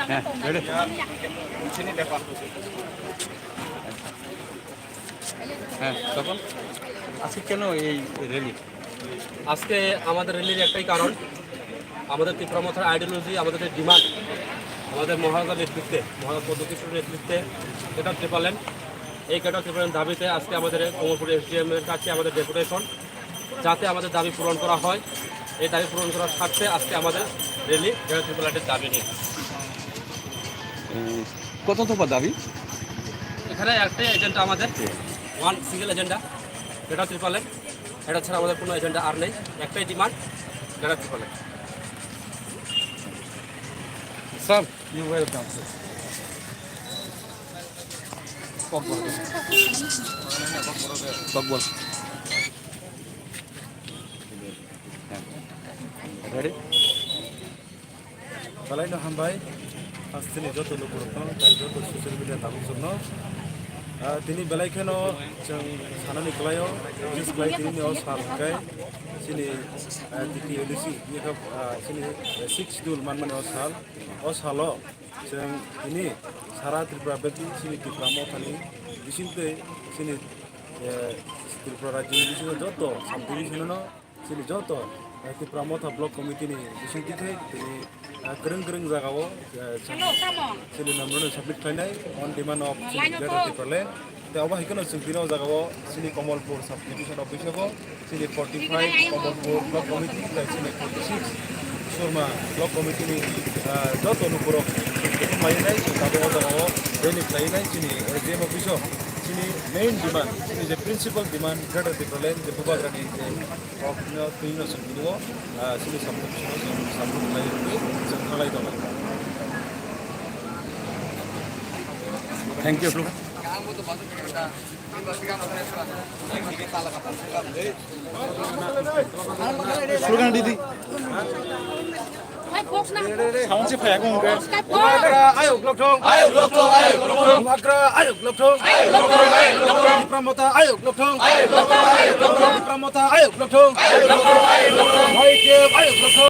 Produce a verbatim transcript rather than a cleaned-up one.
হ্যাঁ, ready? হ্যাঁ, তপন, আজকে কেন এই র‍্যালি? আজকে আমাদের র‍্যালির একটাই কারণ, আমাদের ত্রিপুরা মথার আইডিওলজি, আমাদের যে ডিমান্ড, আমাদের মহারাজার নেতৃত্বে, মহারাজা পদ্মকৃষ্ণের নেতৃত্বে গ্রেটার ত্রিপুরাল্যান্ড, এই গ্রেটার ত্রিপুরাল্যান্ড দাবিতে আজকে আমাদের কমলপুর এসডিএম এর কাছে আমাদের ডেপুটেশন, যাতে আমাদের দাবি পূরণ করা হয়। এই দাবি পূরণ করার স্বার্থে আজকে আমাদের র‍্যালি, গ্রেটার ত্রিপুরাল্যান্ডের দাবি নিয়ে। উম, কত দফা দাবি? এখানে একটাই এজেন্ডা আমাদের, one single agenda, greater Tripuraland. এটা ছাড়া আমাদের কোনো এজেন্ডা আর নেই, একটাই demand, greater Tripuraland. Sir, you welcome, sir. Talk বল। Talk বল। হ্যাঁ। Ready? Belai no hambai, hasteni joto lukurokno, tei joto social media tabukjwkno. Ah, tini belai kheno chwng sanani kwlaio, business kwlai tini o sal hwnkhe chini, ah, T T A D C, yakha, ah, chini, eh, sixth schedule manmani o sal, o salo chwng tini sara Tripura beti chini Tipra Mothani bisingtwi chini, eh, Tripura rajyoni bisingo joto sub division-o chini joto, eh, Tipra Motha Block Committee ni bisingtwi khe tini, eh, kwrwng kwrwng jagao, eh, chini, chini number no submit khlainai on demand of chini Greater Tipraland. Tei obo hai kheno chwng tini o jagao chini Komolpur sub division office o bo chini forty five Komolpur Block Committee tei chini forty six Surma Block Committee ni, eh, joto lukurok khlainai chwng tabuk o jagao rally khlainai chini A D M office o chini main demand, chini je principal demand Greater Tipraland je bubagrani je Kok no twi no chwng tini o, ah, chini samung bisingo chwng samung khlai rwgwi chwng thanglai tongo. Thank you. Slogan didi. Sound se phai akong ke. Bubagra ayok lokthong. Ayok lokthong, ayok lokthong. Bubagra ayok lokthong. Ayok lokthong, ayok lokthong. Tipra Motha ayok lokthong. Tipra Motha ayok lokthong. Ayok lokthong, ayok lokthong. Y T F ayok lokthong.